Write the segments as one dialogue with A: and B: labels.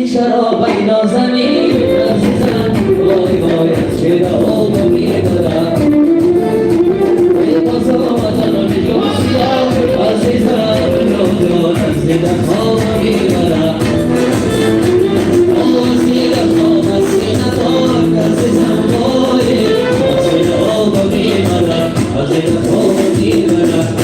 A: Шароби нозанин, азизам, вой вой, аз чаро мемирам. Эй, боз омадан сиёҳ, азизам, ҷон ҷон, аз дилам мебарам. Аз дилам, аз сина, азизам, вой, аз чаро мемирам, аз дилам мебарам.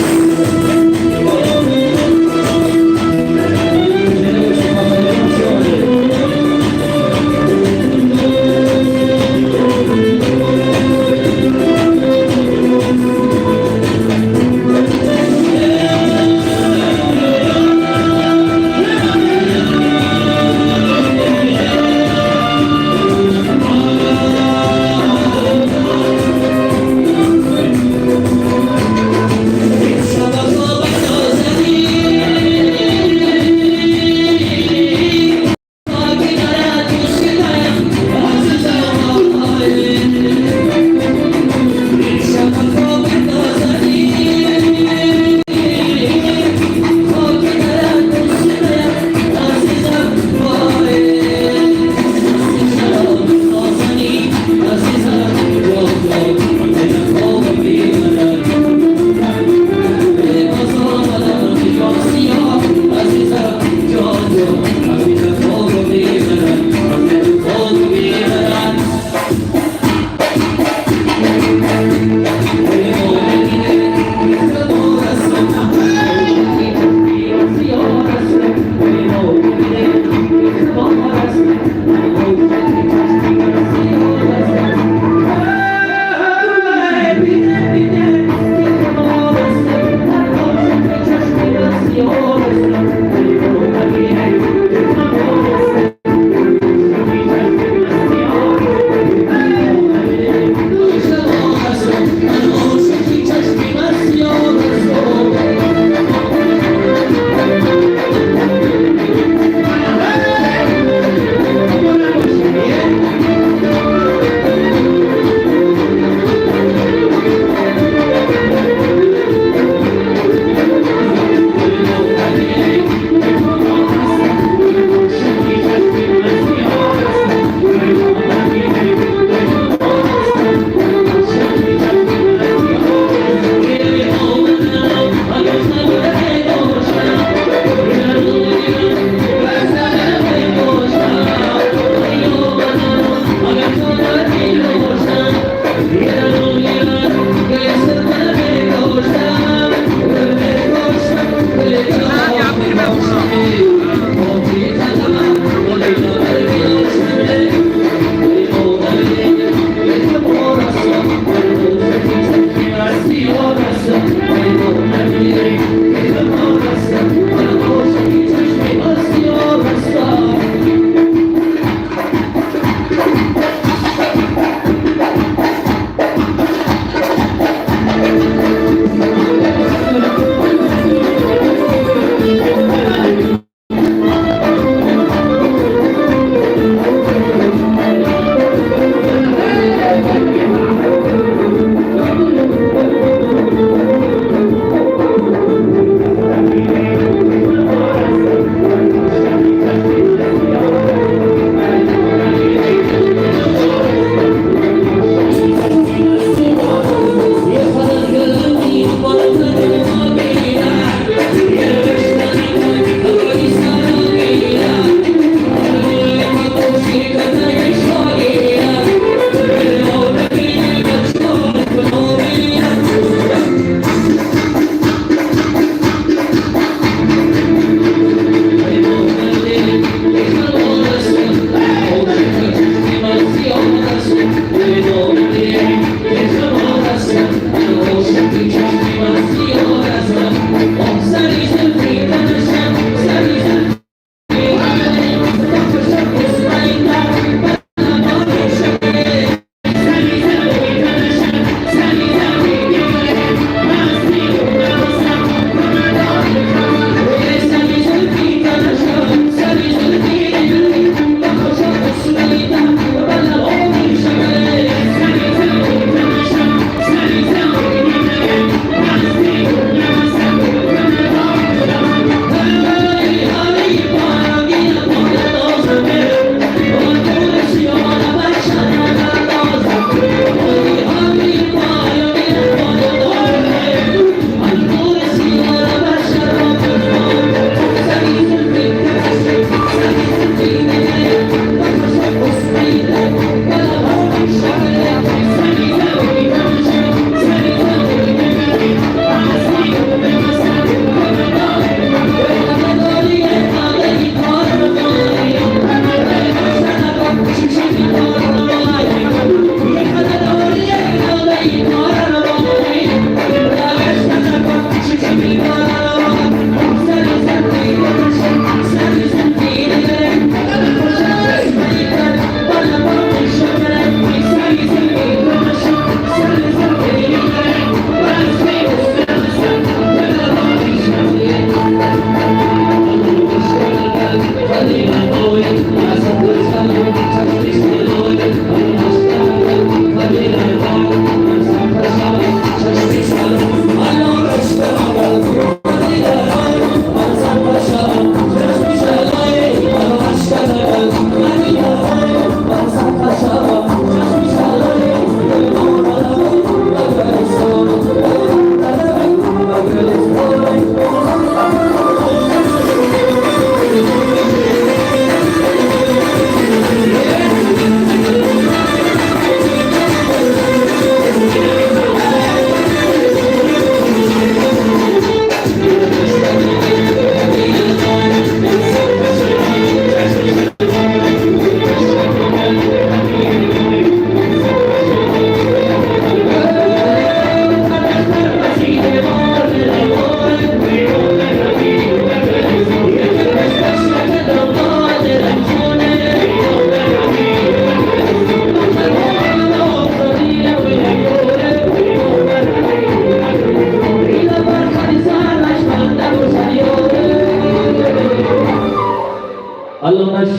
B: Тамошо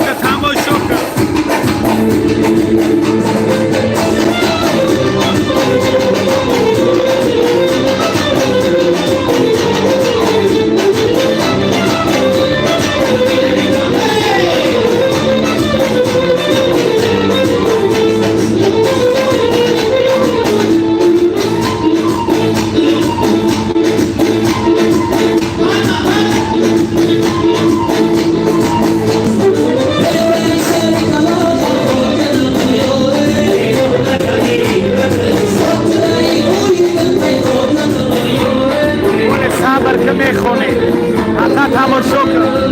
B: кар, тамошо кар. Оле, сабр ки, мехонӣ, фақат тамошо кун.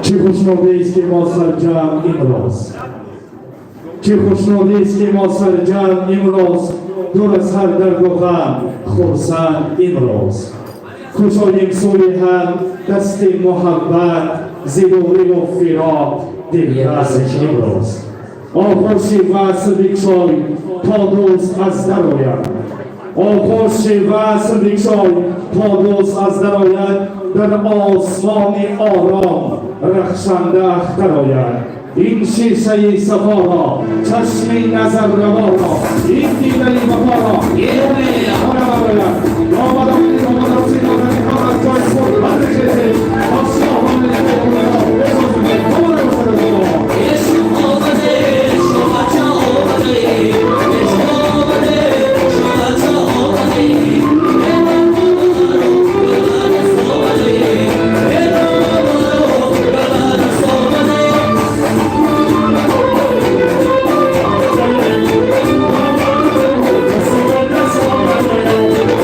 C: Чӣ хушнудист, ки мо сарҷамъ имрӯз, чӣ хушнудист, ки мо сарҷамъ имрӯз, дур аз ҳар дарду ғам, хурсанд имрӯз. Кушоем сӯи ҳам дасти муҳаббат, зи дуриву фироқ дилбанд имрӯз. Оғӯши васл бикшой, то дӯст аз дар ояд, оғӯши васл бикшой, то дӯст аз дар ояд, дар осмони ором рахшанда ахтар ояд. Ин шишаи сафоро, чашми назарраворо, ин дидаи вафоро барояд. Аз ҷои худ бархезед ва шоҳони
A: এসো আমাদের শোভা আমাদের, এসো আমাদের শোভা আমাদের।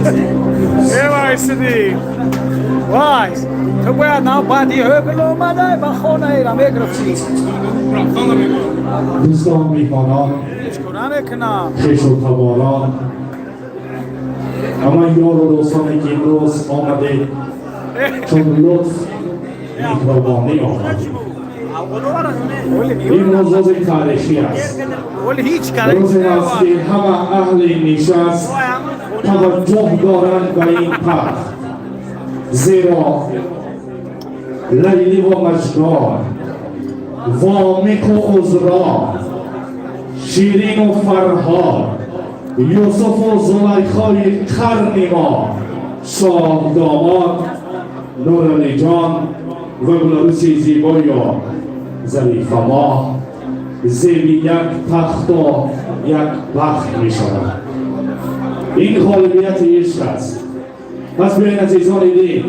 B: Э, вай, сиди. Вай, ту бояд нав баъди ҳӯгл омадай ба хонаира мегирифтӣ.
C: Дӯстон, меҳмонон,
B: Ҳеҷ кора мекунам.
C: Хешу таборон, ҳама ёру дӯстоне ки имрӯз омадед, чун лутф, меҳрубонӣ омадед. Имрӯз рӯзи таърихӣ аст.
B: Вале ҳеҷ кара.
C: Рӯзе аст ки ҳама аҳли нишаст таваҷҷӯҳ доранд ба ин тахт, зеро Лайливу Маҷнун, Вомиқу Узро, Ширину Фарҳод, Юсуфу Зулайхои қарни мо, шоҳдомод Нуралиҷон ва гуларуси зебою Зарифамоҳ зери як тахту як бахт мешавад. Ин ғолибияти ишқ аст. Пас биёед, азизони дил,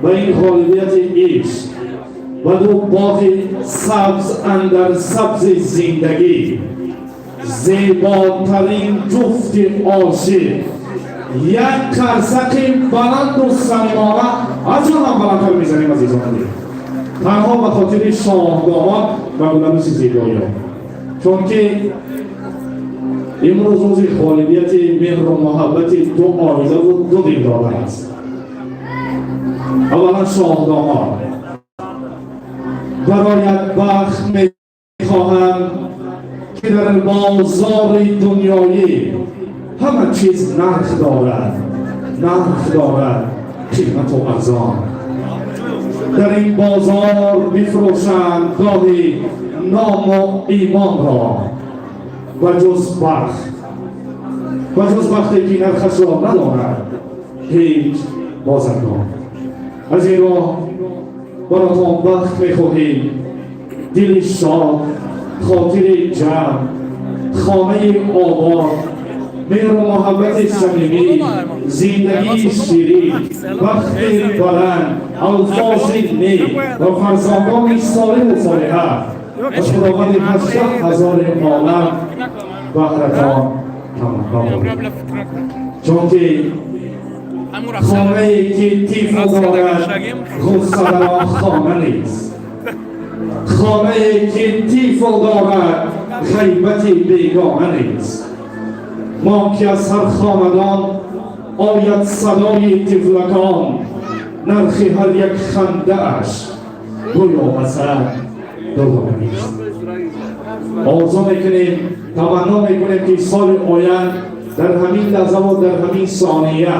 C: ба ин ғолибияти ишқ ва ду боғи сабз андар сабзи зиндагӣ, зеботарин ҷуфти ошиқ, як қарсақи баланду самимона, аз он ҳам баландтар мезанем, азизони дил, танҳо ба хотири шоҳдомод ва гуларуси зебоиё, чунки имрӯз рӯзи ғолибияти меҳру муҳаббати ду оилаву ду дилдодар аст. Аввалан, шоҳдомод, бароят бахт мехоҳам, ки дар бозори дунёӣ ҳама чиз нарх дорад, нарх дорад қимату арзон. Дар ин бозор мефурӯшанд гоҳи ному имонро, ва ҷуз бахт, ва ҷуз бахте ки нархашро надонад ҳеҷ бозаргон. Аз ин роҳ баротон бахт мехоҳем: дили шод, хотири ҷамъ, хонаи обод, меҳру муҳаббати самимӣ, зиндагии ширин, бахти баланд, алфози нек ва фарзандони солиҳу солиҳа. Аз Худованди 18 000 олам баҳратон таманно дорем, чунки хонае ки тифо дорад, ғусса дар он хона нест. Хонае ки тифо дорад, ғайбати бегона нест. Мо ки аз ҳар хонадон ояд садои тифлакон, нархи ҳар як хандааш гӯё асал дурдона нест. Орзу мекунем, таманно мекунем, ки соли оянд дар ҳамин лаҳзаву дар ҳамин сония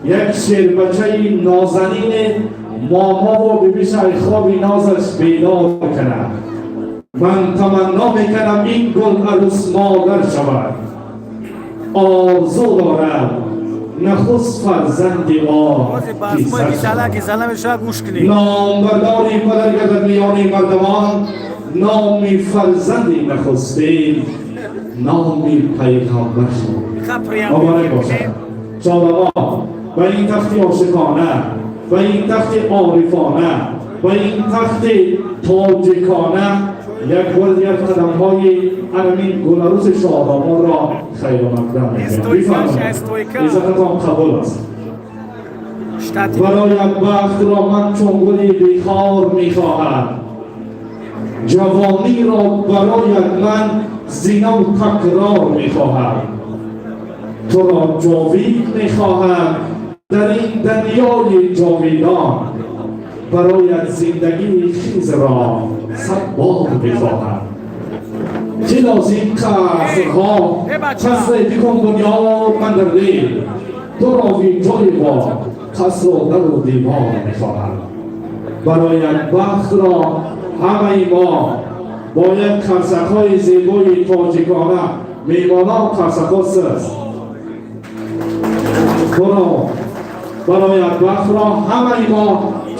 C: як шербачаи нозанин момову бибишай хоби нозаш бедор кунад. Ман таманно мекунам, ин гул арӯс модар шавад. Орзу дорам, нахуст фарзанди мо
B: Гӯш кунӣ.
C: Номбардори падар гардад миёни мардумон номи фарзанди нахустин, номи пайғамбар шуд. Муборак бошад, шодамон, ба ин тахти ошиқона, ба ин тахти орифона, ба ин тахти тоҷикона як бор дигар қадамҳои анамин гуларуси шоҳдомодро хайрмақдам мекунам. Бифармоед, иззататон қабул аст. Бароят бахтро ман чун гули бехор мехоҳам, ҷавониро бароят ман зинав такрор мехоҳам, туро ҷовид мехоҳам дар ин дунёи ҷовидон, бароят зиндагии хизро сад бор мехоҳам. Чӣ лозим қасрҳо, қасре бикун бунёд ман дар дил, туро ҷои бо қасру дару девор мехоҳам. Бароят бахтро ҳамаи мо бо як қарсакҳои зебои тоҷикона. Меҳмонон, қарсакҳо сиз. Туро бароят бахтро ҳамаи мо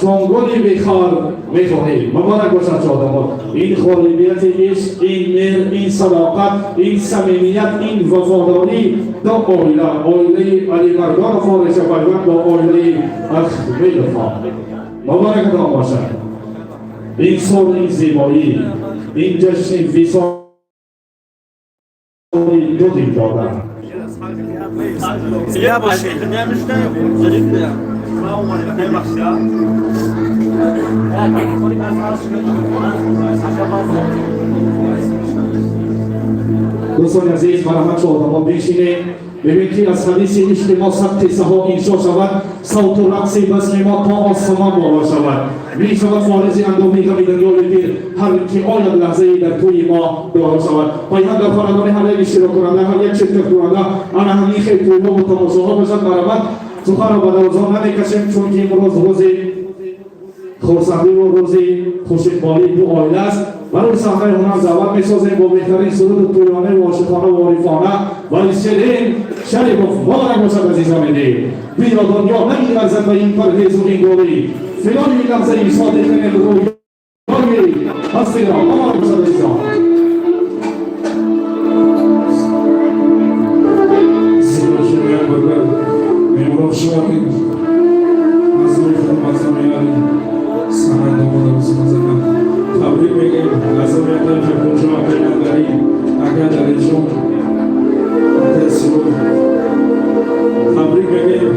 C: чун гули бехор мехоҳем. Муборак бошад, шодамод. Ин ғолибияти ишқ, ин меҳр, ин садоқат, ин самимият, ин вафодорӣ ду оила, оилаи Алимардонов Решапайванд бо оилаи Ахмедовҳо. Муборакатон бошад. Ин сур, ин зебоӣ, ин ҷашни висоли ду дилдода.
B: Зинда бошед.
C: Дӯстони азиз, марҳамат, шодамо бишинед. Бибин ки аз ҳадиси ишқи мо сад қиссаҳо иншо шавад, савту рақси базми мо то осмон боло шавад. Мешавад форизи андоми ғами дунёи пир ҳар ки ояд лаҳзае дар тӯи мо доро шавад. Пайҳам дар хонадони ҳар як иштироккунанда, ҳар як ширкаткунанда ана ҳамин хел тӯйҳо ва тамошоҳо бошад. Марҳамат, суханро ба дарозо намекашем, чунки имрӯз рӯзи хурсандиву рӯзи хушиқболии ду оила аст. Барои саҳнаи ҳунар даъват месозем бо беҳтарин суруду тӯёна ва ошиқона ва орифона Валишерин Шарипов. Муборак бошад, азизони дил. Биё, дунё намеарзад ба ин парҳезу ин голӣ, филони лаҳзаи содиқини рӯёи ҳастиро. Муборак бошад, азизон.
D: Зинда бошед, як бардар. Меҳмонон, хуш омадед. Аз номи худам, аз номи аҳли санъат, домода Рустамазана табрик мегӯем. Аз номи акаи Файфулҷон, акаи Мандарӣ, акаи Далерҷон, акаи Сиёр табрик мегӯем.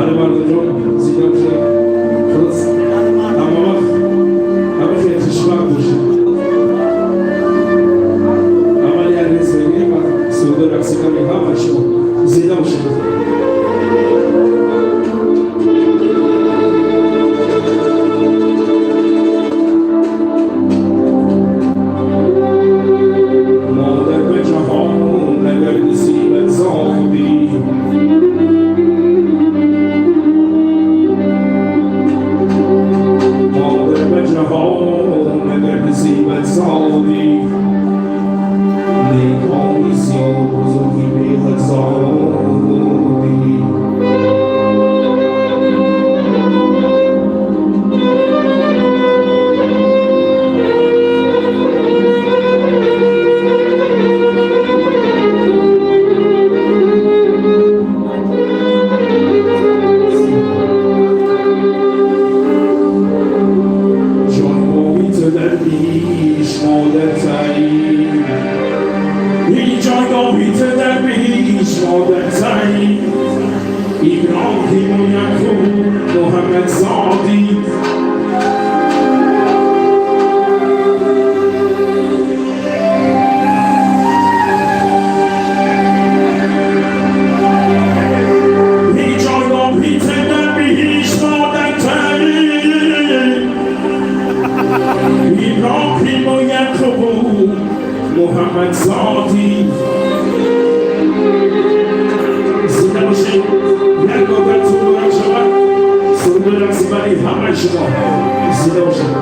D: Алимардонҷон, зинда бошед. Худо ҳама вақт ҳама хел хушбахт бошед. Аввал як рез мегирем, баъд суруди рақсикани ҳама шумо. Зинда бошед. Модар ба ҷаҳон агар нисибат зодӣ, модар ба ҷаҳон агар нисибат зодӣ, некони зиёд бузурги беҳад зодӣ. Ҷойгоҳи ту дар биҳишт, модар таъин, ин ҷойгоҳи ту дар биҳишт, модар таъин. Иброҳиму Яъқуб, Муҳаммад зодӣ. Ин ҷойгоҳи ту дар биҳишт, модар таъин. Иброҳиму Яъқуб, Муҳаммад зодӣ. Зинда бошед. Як бор ту муборак шавад. Суруди рақси барои ҳамаи шумо. Зинда бошед.